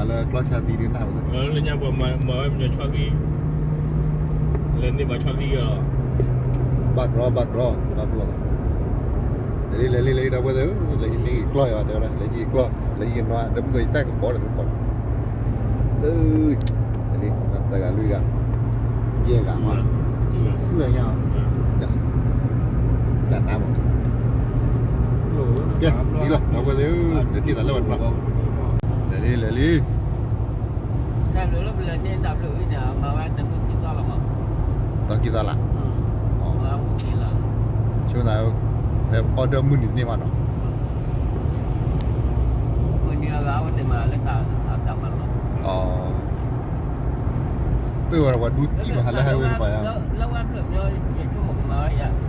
လၢကျီၢ်ဆါသံဒုးနၢ်ဝဲ, လၢညါပှၤမၤဝဲပညီဆီၣ်သံ, လဲၤန့ၢ်ပှၤဆီၣ်သံလီၤ, ဘၣ်ကြီ ဘၣ်ကြီ ဘၣ်ကြီ, လဲၤလံ လဲၤလံ လဲၤလံ ဒီပုၢ်ဝဲၢ်သ့ၣ်ဧၢ, လဲၤဟံးန့ၢ်က့ၤကျီၢ်ယၤတဲဝဲဒၣ်, လဲၤဟံးကျီၢ် လဲၤဟံးကနွါ ဒီးမုၢ်ကီၤယတၢ်ကပီၤဒီးကပီၤ, လၢ လဲၤလံ သၢဂၤလွံၢ်ဂၤ ယဲၢ်ဂၤမး, သၢဂၤညါ, ကနါမး, ကဲ ဒ်လီၤ ဒီပုၢ်ဝဲၢ်သ့ၣ်ဧၢ, လဲၤထံၣ်သးလၢပှၤတဖၣ်, လဲၤလံ လဲၤလံ တၢ်ဘျုးလၢပလဲၤန့ၢ်တၢ်ဘျုးဝံၤန့ၣ် မၤဝဲတနွံခံသီလီၤမး, သီခံသီလၢ်, ဆိသး, ဖဲအီၣ်ဒၢမုၢ်နံၤတန့ၢ်ဘၣ်နီၤ, မုၢ်နံၤအဂၤအဝဲသ့ၣ်မၤလၢတၢ်မၤလီၤ, ပ့ၢ်ဝဲဒၣ်ပှၤဒူသံၣ်ဘၣ်ဟးလၢ highway တပၤယါ, ဘိလီၤကါသိနၤဧၢ, ဒီပုၢ်ဒီဝဲၢ်သ့ၣ်ညါအံၤ,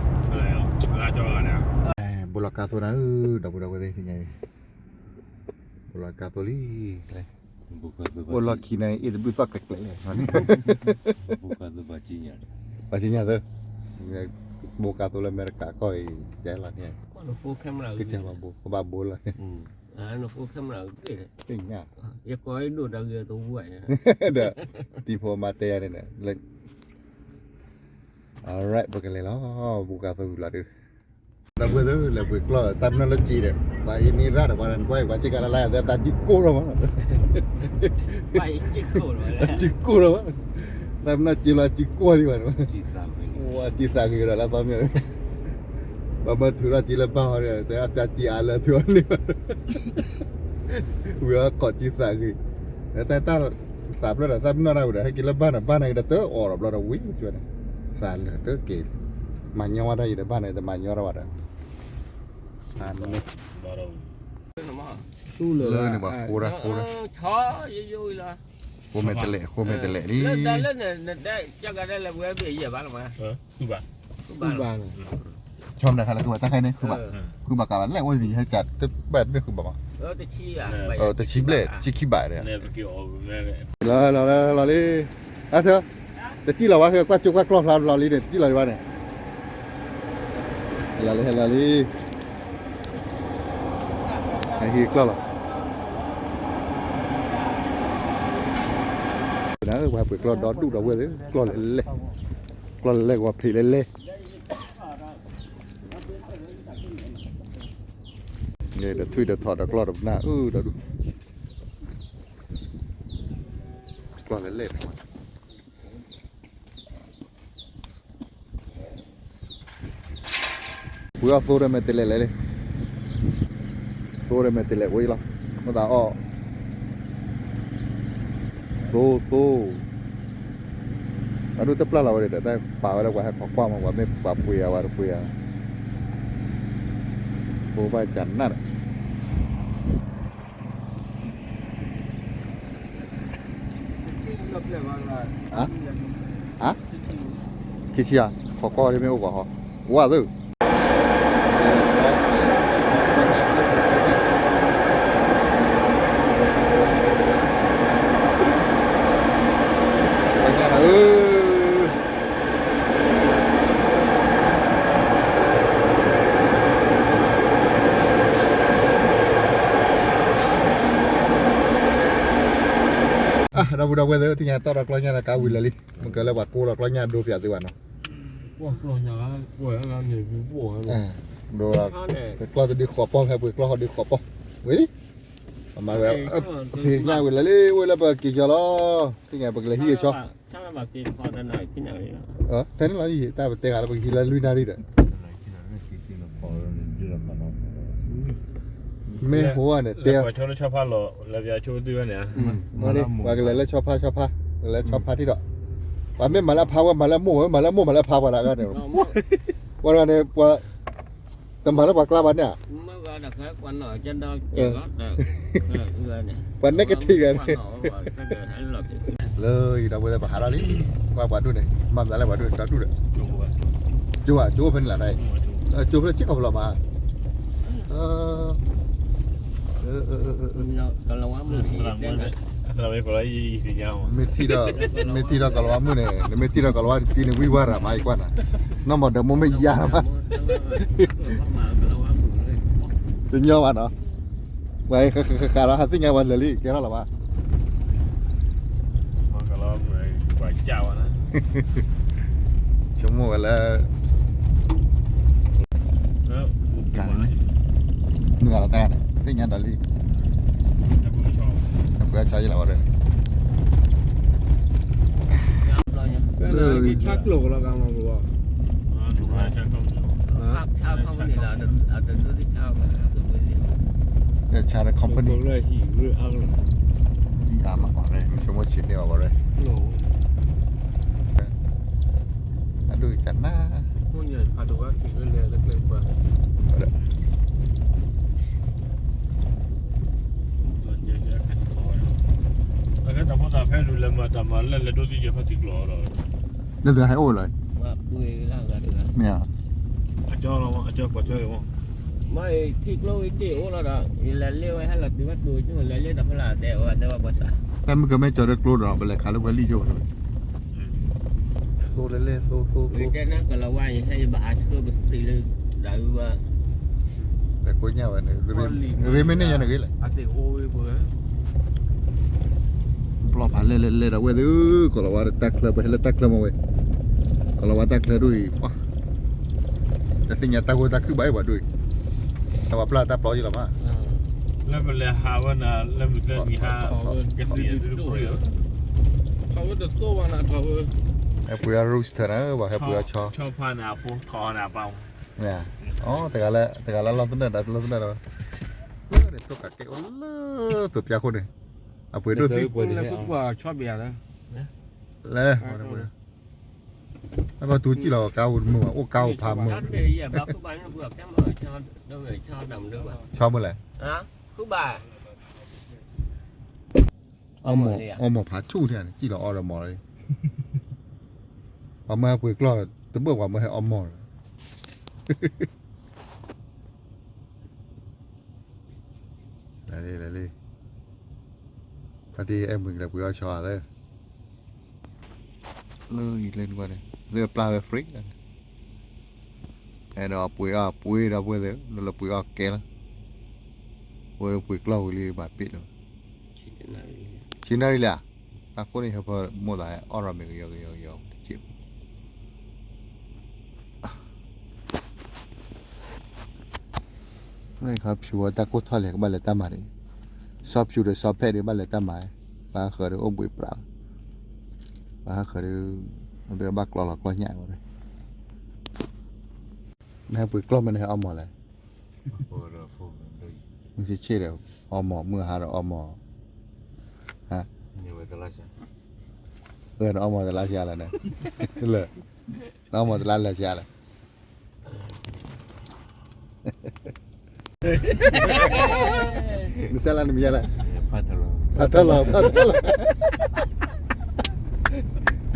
ဘိလီၤကါသိလံ, အိၣ်လီၢ်ခံန့ၣ် အ့ၣ်တဘျုးသီၣ်ကျဲးကျဲးလဲၣ်, ပှၤကညီသၢ, ဘိကါသိလၢအမဲရကၤကီၢ်အံၤ ကဲလီၤန့ၣ်, ကစၢ်ဘၣ်ဘိ ကဘၣ်ဘိလီၤ, သ့ၣ်ညါ, ဒီး တံၤဖိမါတဲယၤန့ၣ်, alright ပကလဲၤလီၤ, ဘိကါသိဝံၤလီၤဒုး, ဒီပုၢ်ဝဲၢ်သ့ၣ်ဧၢ, လဲၤပှ့ၤကျီၢ်ဒီး တၢ်ပနီၣ်လၢက့ၤဒီး ပှၤအံၤမ့ၢ်ရၣ်ဒီး ပှၤနကွၢ်အံၤ ပှၤစ့ၢ်ကီးလၢ်လၢ် သးစံကိၢ်လီၤမး, စံကိၢ်လီၤမး, တၢ်ပနီၣ်က့ၤလီၤ စံကိၢ်လံဘၣ်န့ၣ်, စံသးဂ့ၤဒီးလၢသီမ့ၢ်, ပှၤမၢထုးထီၣ်က့ၤလၢဘၣ်အီၤဒီး တၢ်စံအါလၢထုးအီၤန့ၣ်ဘၣ်, ဝံၤအီၣ်ကိးစံသးဂ့ၤ, တၢ် သးဖျၢၣ်ဒီး သၣ်ပနီၣ်တၢ်ဝံၤဒီး ဟဲက့ၤလၢဘၣ်န့ၣ် ဘၣ်န့ၣ်ကဒီး တအီၣ်ဒီးဘျီဒီး ဝံၤန့ၣ်, သးလၢာ်တက့ၢ်, မၤညီဝဲဒၣ်အံၤဒီး ဘၣ်န့ၣ် တမၤညီထီၣ်ဘၣ်ဒီး, လၢန့ၣ် ပှၤဃိတၢ်ဃိတၢ်, ဃိမဲာ်တလဲး ဃိမဲာ်တလဲးလံ, ဆီမတၤခါလၢသုဝဲတၢ်ခဲအံၤန့ၣ် ဃုဘၣ်, ဃုဘၣ်ကးဘၣ်လဲၣ် အိၣ်မံၤဟဲကးတဘၣ်တဘ့ၣ်ဃုဘၣ်မး, တဆံဘျဲၣ် တဆံခံဘၣ်ဒီး, လီၤလီၤလီၤလံ, အါထၢၣ်, တစံၣ်လီၤဝဲ ကွၢ်ကၠိကွၢ်ကျီၢ်ဖျါလီၤလံန့ၣ် တစံၣ်လီၤဒံးဘၣ်န့ၣ်, လီၤလံ ဟဲလီၤလံ, ဟဲဟံးကျီၢ်လီၤ, ပှၤပှ့ၤကျီၢ်ဒီဒူၣ်ဒီပုၢ်ဝဲၢ်သ့ၣ်, ကျီၢ်လဲၤလဲၣ်, ကျီၢ်လဲၤလဲၣ် ဂီၤဖံးလဲၤလဲၣ် ဒီးထွံၣ်ဒီးထီၣ်ဒီးကျီၢ်ဒီးပနၢ်အၢဒီးဒူၣ်, ကျီၢ်လဲၤလဲၣ်, ပှ့ၤအီၣ်သိဒီးမဲာ်တလဲးလဲၣ်လံ, သိဒီးမဲာ်တလဲးဝံၤလီၤ, မ့ၢ်သးအီၣ် သိသိ, အဒိၣ်တပျၢ်လီၤဝဲဒီး တၢ်ပာ်ဝဲလၢပှၤဟဲခိးကွၢ်မး ပှၤမ့ၢ်ပှၤပှ့ၤယၤဝဲတပှ့ၤယၤ, သိဘၣ်ကနၣ်ဒီး ခံဆံဧါ, ခိးကွၢ်ဒ်မ့ၢ်အိၣ်ပှၤဟီ, ဝါသ့ၣ် ပှၤညါနၤဧၢ, ဒီပုၢ်ဒီဝဲၢ်သ့ၣ် သ့ၣ်ညါတီၢ်ဒီးကျီၢ်ညၣ်ဒီးကါဝံၤလၢာ်လံ, မ့ၢ်ကလၢပှၤကိးလီၤကျီၢ်ညၣ်ဒိဖျါသုဘၣ်နီၤ, ဒိ, ကျီၢ်တဒုဃိးပီၢ် ဖဲပှ့ၤကျီၢ်ဃီဒုဃိးပီၢ်, ဝံၤလံ, မၤဝဲ, ဖံးညၣ်ဝံၤလၢာ်လံ ဝဲလၢပက့ၤကၠီလီၤ, သ့ၣ်ညါပကလဲၤဟံးက့ၤဆီ ဖဲန့ၣ်လီၤ, တၢ်ပတဲဂၤလၢပကဟံးလၢလွံၢ်နၣ်ရံၣ်ဒီး, မ့ၢ်ဟိန့ၣ်တဲ, ပှၤကလဲၤလၢဆီဖါဆီဖါ, ကလဲၤလၢဆီဖါထံၣ်ဒီး, ပှၤမ့ၢ်မၤလၢအဖါဝဲ မၤလၢမိၢ်ဝဲ မၤလၢမိၢ် မၤလၢအဖါပှၤလၢအဂၤန့ၣ်, ပှၤဂၤန့ၣ် ပှၤ တမၤလၢပှၤကျါဘၣ်န့ၣ်ဧါ, ပှၤနဲကထံၣ် ဂၤန့ၣ်, လၢယဒီပုၢ်ဝဲၢ်သ့ၣ် ပဟးထီၣ်လံ, ကွၢ်ပှၤဒိၣ်န့ၣ် မၤမနုၤလဲၣ် ပှၤဒိၣ်န့ၣ် ဒီဒူၣ်ဒီး, ကၠိဧါ ကၠိဖဲန့ၣ်လီၤ, ကၠိဖဲလၢကၠ့ကီၢ်ဖဲလီၤမး, မ့ၢ်ထံၣ်ဒီး မ့ၢ်ထံၣ်ဒီးကလီၤဝါမုၣ်န့ၣ် နမ့ၢ်ထံၣ်ဒီးကလီၤဝါတကံန့ၣ် ဝံၢ်ဝါရၤမး ယကွၢ်နၤ, နီၢ်မီၢ်ဒီးမိၢ်မ့ၢ်ယါမး, တညီဘၣ်နီၤ, ပှၤဃးဃးဃးဒီး ဟးသ့ၣ်ညါပှၤလၢာ်လံ ကဲထီၣ်လီၤမး, ပှၤကၢ်ဝဲန့ၣ် ဆိကမိၣ်ဝဲလၢ ကၢ်န့ၣ် နုာ်ဂၤလီၤတၢ်န့ၣ် သ့ၣ်ညါဒီးလံ အပှ့ၤအီၣ်ဆီယလီၤဝဲဒၣ်န့ၣ် ဆါကျိာ်လီၤကမၤပူၤ ဆါ company လီၤ အတဒိသ့ၣ်ဆါဝဲ ဆါဒီး company ဟံၣ်အါမးပှၤရဲ ဆိကမိၣ်ဆံးန့ၢ်အီၤပှၤရဲ အဒိၣ်ကနၣ် ဖးဒိၣ်ဝဲက့ၤဝဲလဲၤလၢကျဲပှၤ အကဲတၢ်ဖိသၣ်ဖဲလူၤလဲၤမၤတၢ်မၤလၢလဲၤဒိသံယဲၢ်ဖးထံကျိာ်ဒီး လၢတဂၤဟဲအိၣ်လီၤ မ့ၢ်ဧါ အကၠီလီၤမး အကၠီကွၢ်ထွဲက့ၤမး မ့ၢ်ထံကျိဝံၤတ့ၢ်အိၣ်လီၤဒီး ယလဲၤလ့ဝဲဟဲလီၤတုၤဝဲတိၤကၠိလဲၤလ့တၢ်ဖီလာ်တဲဝဲတဲဝဲပှၤသး တၢ်မုၢ်ကမဲကၠီၤဒီးကျိဒီး ပလဲၤခးလၢပှဲၤလံယိၣ် သိလၢလဲၣ် သိ သိ သိ တဲနကလီၤဝါ ယဟဲယဘၣ်ဟးဆှၢပသ့လၢ ဒၣ်ဝဲ ပကိးညါဝဲန့ၣ် ရ့မ့ၢ်န့ၢ်ယၤန့ၣ်ဂ့ၤလဲၣ် အသ့ၣ်အိၣ်ဝဲပှဲၤ ဘျီဖးလဲၣ်လဲၣ်လဲၣ်ဒီးဝဲသ့ၣ် ကီၤလၤဝါတၢ်ချၢ ပဟဲလၢတၢ်ချၢမ့ၢ်ဝဲ ကီၤလၤဝါတၢ်ချၢဒိၣ်အံၤ ပှၤ တသ့ၣ်ညါတၢ်ဂိၢ်တၢ်ခုၣ်ဘၣ်အံၤပှၤဒိၣ်အံၤ တၢ်ပှၤပျၢ်တၢ်ပျီယလီၤမး လၢပလဲၤဟးဝဲနၤ လၢမုၢ်သၢနံၤဟါ ကသံၣ်ဒုးတပှ့ၤလီၤ ထီၣ်ဝဲတသိၣ်ဘၣ်နၤထီၣ်ဝဲ ဟဲပှ့ၤအီၣ် rooster နၤ ပှၤဟဲပှ့ၤအီၣ်ဆီ ဆီဖါန့ၣ်အဖိထီၣ်နၤပၢ် မ့ၢ် အိ တဂၤလၢ တဂၤလၢလီၢ်သနၢၣ်ဒီးလီၢ်သနၢၣ်ဒီး သိၣ်ကးကဲအိၣ်လၢသိးပျါခိၣ်န့ၣ် အပှ့ၤဒိၣ်သံ လၢ အကီၢ်တူၤကံၣ်လီၤကါဝဲတမုာ်ဘၣ် အိၣ်ကါအိၣ်ဖးမုာ် ဆီမုာ်လဲၣ် အီမိာ်ဖးဆူၣ်န့ၣ် ကံၣ်လီၤအီဒီးမိာ်လီၤ ပှၤမၢဟဲပှ့ၤကျီၢ် တဘၣ်ပှၤမၢဟဲအီမိာ်လီၤ လဲၤလံ လဲၤလံ ဖါတံၢ်အဲၣ်မုၢ်ကလဲၤပှ့ၤအီၣ်ဆီသၢ လၢအံၤလၢနကွၢ်န့ၣ် လၢပျၢ်ဝဲ free အဲၣ်ဒိးပှ့ၤအီၣ်ပှ့ၤဒီးပှ့ၤသၢ လၢလၢပှ့ၤအီၣ်ကဲလီၤ ပှ့ၤပှ့ၤကျီၢ်ဝံၤလံဘၣ်ပ့ၣ်လီၤ ဆံနၣ်ရံၣ်လံဧါ တၢ်ခိၣ်န့ၣ်ဟဲဖၢမိၢ်သးအီၣ်ရီမ့ၤကယီကယီကယီတက့ၢ် ဖျိဝဲတၢ်ကိၢ်ထီၣ်လဲၣ် ကဘၣ်လဲၤတၢ်မၤန့ၣ် စီဖၠူဒီးစီဖဲးဒီးဘၣ်လဲၤတၢ်မၤ ပှၤဟးဃၢၤဒီးအိၣ်ဘှံးပြးလီၤ ပှၤဟးဃၢၤဒီး ဘၣ်ကျီလီၤကျီညၣ်ဝဲ နဟဲပှ့ၤကျီၢ်မ့ၢ်နဟဲအီမိာ်လဲၣ် မုၢ်ဆ့ၣ်ဆ့ၣ်ဒီး အီမိာ် မုၢ်ဟါဒီးအီမိာ် ဟါ နအီမိာ်တလါဆံးလၢၤန့ၣ် လၢ နအီမိာ်တလါလၢာ်ဆံးလၢၤ နစဲလၢနမံၤယါလဲၣ် ဖးထီၣ်လီၤ ဖးထီၣ်လီၤ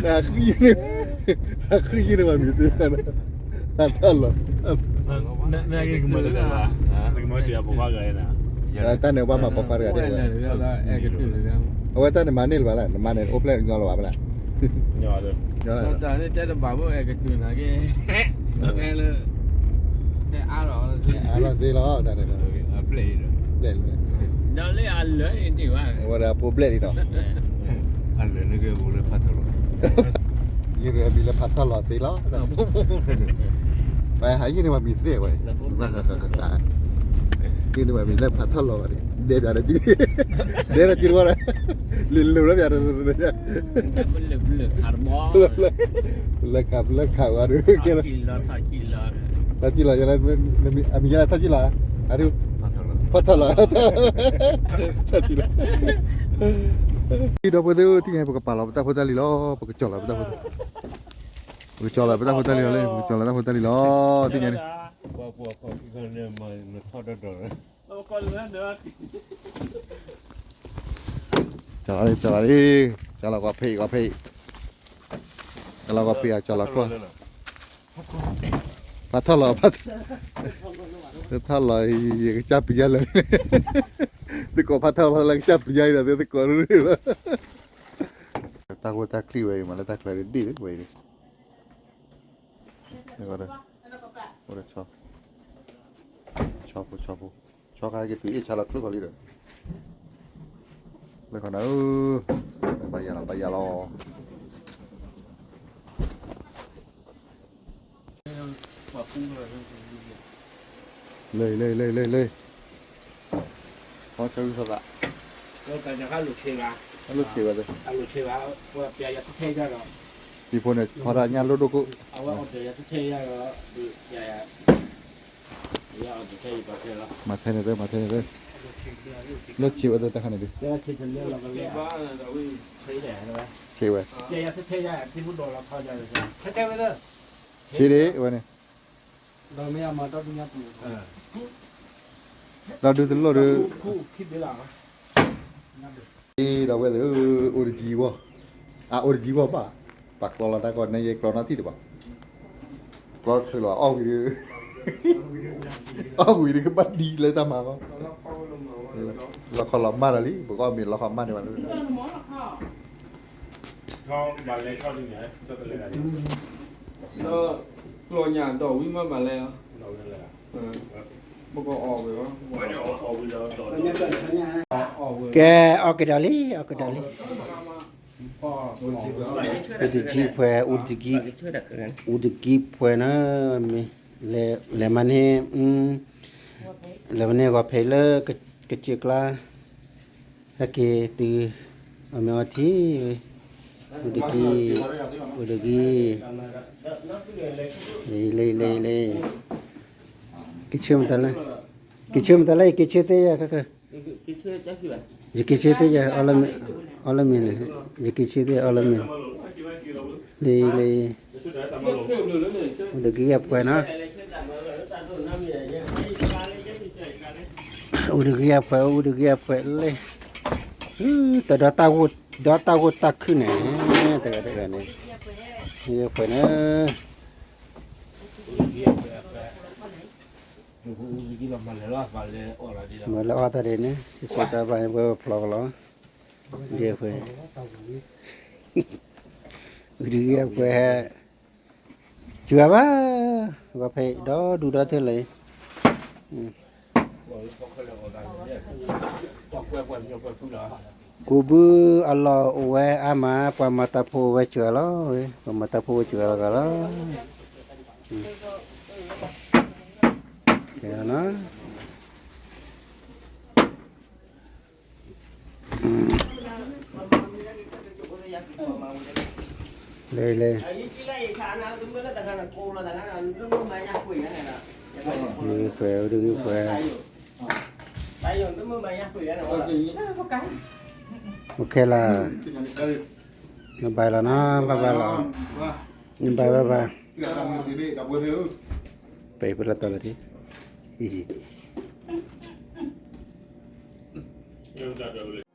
နဃုယုၢ်န့ၣ် ဃုယုၢ်န့ၣ်ပှၤမံၤသ့ ဖးထီၣ်လီၤ နကမၤတဂၤဘၣ် နကမၤတဂၤပှၤဂၤန့ၣ် တၢ်န့ၣ်ဘၣ်မၤပှၤဂၤဒ်ဝဲ အဝဲတၢ်န့ၣ်မၤန့ၢ်လၢၤဘၣ်လဲၣ် နမၤန့ၣ်အိၣ်ဖျဲၣ်ညီလၢၤဘၣ်ဖဲလဲၣ် တၢ်န့ၣ်တဲတဘၣ်ဘၣ်အဲၣ်ကတုၤနာ်က့ တဲလၢ တဲအါလီၤ အါလီၤသ့လီၤ တၢ်န့ၣ် ဘျဲၣ်လံ ဒီးလၢအလၢာ်န့ၣ်တ့ၢ်ဘၣ် အဝဲဒၣ်အဖိဘျဲၣ်လံဒီး အလၢာ်န့ၣ်ကအိၣ်လၢဖးထီၣ်လီၤ ယမံၤလၢဖးထီၣ်လီၤသ့လီၤ ပဟးယုၢ်န့ၢ်ပှၤမံၤသ့ဝဲ ယုၢ်န့ၢ်ပှၤမံၤလၢဖးထီၣ်လီၤဘၣ်န့ၣ် ဒဲပၠးဒီး ဒဲဒီးကံတဝီဒီး လံလိၤလၢပၠးဒီး လၢခးလၢခးဝဲဒၣ်ကဲလီၤ ထီၣ်ကံၣ်လီၤ အမံၤယါလၢထီၣ်ကံၣ်လီၤ ထီၣ်ကံၣ်လီၤ ထီၣ်ကံၣ်လီၤ ဒီပုၢ်ဝဲၢ်သ့ၣ်ဧၢ တနံၤအံၤ ပကပာ်လီၤပတၢ်ဖိတၢ်လံၤလီၤ ပကကၠီၣ်လီၤပတၢ်ဖိတၢ်လံၤ ပကကၠီၣ်လီၤပတၢ်ဖိတၢ်လံၤလီၤလံ ပကကၠီၣ်လီၤတၢ်ဖိတၢ်လံၤလီၤ တနံၤအံၤ ကၠီၣ်လီၤလံ ကၠီၣ်လီၤလံ ကၠီၣ်လီၤကွၢ်ဖဲအံၤ ကွၢ်ဖဲအံၤ ကၠီၣ်လီၤကွၢ်ဖဲအံၤ ကၠီၣ်လီၤကျီၢ် ဖးထီၣ်လီၤ ဖးထီၣ်လီၤ ယကစၢ်ပျံၤယါလၢာ် သကိးဖးထီၣ်လီၤ ဖးထီၣ်လီၤ ကစၢ်ပျံၤယါအံၤဒီး သကိးရ့ၣ်လီၤ တၢ်ဂိၢ်တၢ်ချံဝဲအံၤမး လၢတၢ်ချၢဒ်ဒ်ဝဲအံၤ ဆီ ဆီဖိ ဆီဖိ ဆီခါက့ၤတုၤအ့ၣ်ဆါလီၤကျိၣ်ကီၤလံဒီး လၢခီနၤဧၢ ယၤလီၤ ဘၣ်ယၤလီၤ လၢ လၢ လၢ လၢ လၢ ဟီဆၢဂုၤသးသး အလိၣ်ဆံးဝဲ အလိၣ်ဆံးဝဲ ပှၤပျဲယၤတထဲယၤဒီး ပံၤဖိန့ၣ် ဖီတၢ်ညၣ်လိၣ်ဒိၣ်ကိၣ် အဝဲအီၣ်ပျဲယၤတထဲယၤဒီး မၤထဲန့ၣ်သၢ မၤထဲန့ၣ်သၢ လိၣ်ဆံးဝဲသၢတၢ်ခါန့ၣ်ဒုး ဆံးဝဲ ဆံးဒ်ဝဲန့ၣ် ဒီးဒုးတလိၣ်ဒီး ဒီးဝဲသ့ၣ် အိၣ်တကံဂီၢ် အအိၣ်တကံဂီၢ်ဘၣ် ပှၤကျီလီၤတၢ်ကီၢ်န့ၣ် ယဲကျီနီတံၢ်တဘၣ် ကျီချုးလီၤ အီၣ်ဝံၤ အီၣ်ဝံၤဒီးကဘၣ်ဒံလၢတၢ်မၤဃီ လီခီလီၤမၢ်ဒီးလံ ပကအီၣ်မ့ၤလီခီမၢ်န့ၣ်ဘၣ်လၢ လၢကျီညၣ်ဒီးဝံၤမးမးလဲၣ် ပကအီၣ်ဝဲ ကဲ အီၣ်ကဒီးလံ အီၣ်ကဒီးလံ အိၣ်တကံဖှဲး အိၣ်တကံ အိၣ်တကံဖှဲးနီၤ လဲၤမၤန့ၢ် လဲၤမၤန့ၢ်ဂီၤဖဲလၢ ကစၢၢ်ကျါ ဟဲက့ၤတုၤ အီၣ်မ့ၤအီထံ အိၣ်တကံ အိၣ်တကံ လံ လံ လံ လံ က့ၤဆၢမတၤလဲၣ် က့ၤဆၢမတၤလဲၣ် ယက့ၤဆၢသ့ယၤ ယက့ၤဆၢသ့ယၤ အီၣ်လၢမ့ၤန့ၣ် ယက့ၤဆၢသ့အီၣ်လၢမ့ၤ လံ လံ အိၣ်တကံအဖှဲးနီၤ အိၣ်တကံအဖှဲး အိၣ်တကံအဖှဲးလံ တ ဒီတၢ်ဂိၢ်တၢ်ခုၣ်န့ၣ် တဂၤတဂၤန့ၣ် အဖှဲးန့ၣ် မ့ၢ်လၢအီၣ်တၢ်ဒ်န့ၣ် စံးဆၢတၢ်ဘၣ်ဝဲဖျီကလီၤ ဒ်အဖှဲး ဒ်အဖှဲး စှၤဘၣ် ဂီၤဖဲဒီဒူၣ်ဒီထၢလၢ ကူးဘုအလီၢ်အိၣ်ဝဲအါမး ပှၤမၤတၢ်ဖိဝဲစှၤလီၤ ပှၤမၤတၢ်ဖိဝဲစှၤလီၤဂၤလီၤ ကဲနီၤ လဲၤလဲၤ ဒုးဃဲ ဒုးဃဲ အိၣ်ခဲလၢာ် နဘၣ်လီၤနီၤ ဘၣ်ဘၣ်လီၤ နဘၣ်ဘၣ်ဘၣ် ပပလီၢ်တီလီၤတံၢ်